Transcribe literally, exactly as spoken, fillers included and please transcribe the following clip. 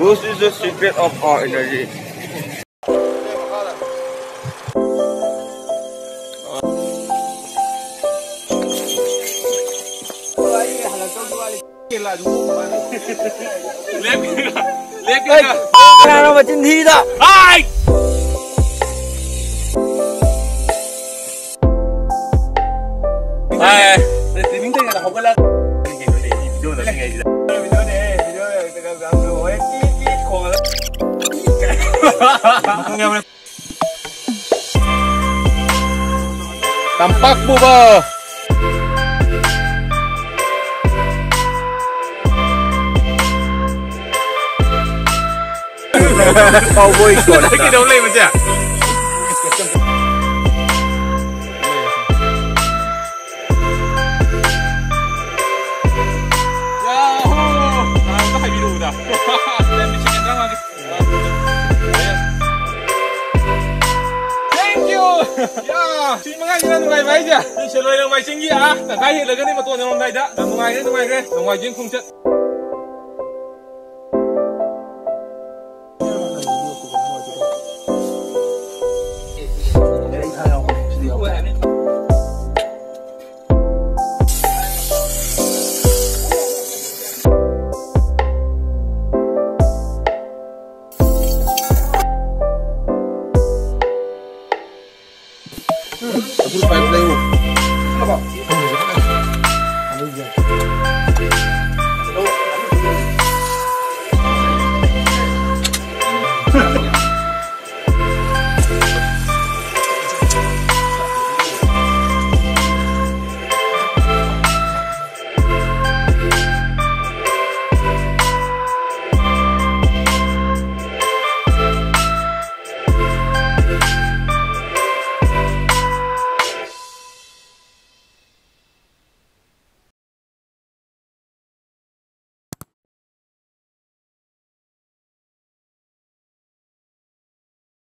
Boost is the secret of our energy. ꯀꯅꯥꯅꯣ ꯃꯆꯤꯟ ꯊꯤꯔꯤꯗꯣ? ꯍꯥꯏ! ꯍꯥꯏ! Training ꯇꯧꯔꯤꯉꯩꯗ ꯍꯧꯒꯠꯂ ꯀꯩꯅꯣꯅꯦ, ꯚꯤꯗꯤꯑꯣ ꯅꯝꯃꯤꯉꯩꯁꯤꯗ꯫ ꯚꯤꯗꯤꯑꯣꯅꯦ, ꯚꯤꯗꯤꯑꯣ ꯍꯣꯔꯦꯟ ꯄꯤꯠ ꯄꯤꯠ ꯈꯣꯡꯉꯒ꯫ ꯇꯝꯄꯥꯛ ꯄꯨꯕ꯫ ꯀꯥꯎꯕꯣꯏ ꯁꯣꯔꯠꯇ꯫ ꯀꯩꯗꯧ ꯂꯩꯕꯁꯦ? ꯌꯥꯍꯨ! ꯀꯅꯥꯅꯣꯝꯇ ꯍꯥꯏꯕꯤꯔꯛꯎꯗ꯫ ꯂꯤꯁꯤꯡ ꯇꯔꯥꯃꯉꯥꯒꯤ꯫ Thank you! ꯌꯥ! ꯁꯤ ꯃꯉꯥꯁꯤꯅ ꯅꯨꯡꯉꯥꯏꯕ ꯍꯥꯏꯁꯦ꯫ ꯁꯤ ꯁꯦꯂꯣꯏ ꯂꯪꯃꯥꯏ ꯆꯤꯡꯒꯤ ꯑꯥ ꯇꯪꯈꯥꯏ ꯍꯦꯜꯂꯒꯅꯤ ꯃꯇꯣꯟ ꯌꯧꯔꯝꯗꯥꯏꯗ꯫ ꯌꯥꯝ ꯅꯨꯡꯉꯥꯏꯈ꯭ꯔꯦ, ꯅꯨꯡꯉꯥꯏꯈ꯭ꯔꯦ꯫ ꯅꯣꯡꯃꯥꯏꯖꯤꯡ ꯈꯣꯡꯆꯠ꯫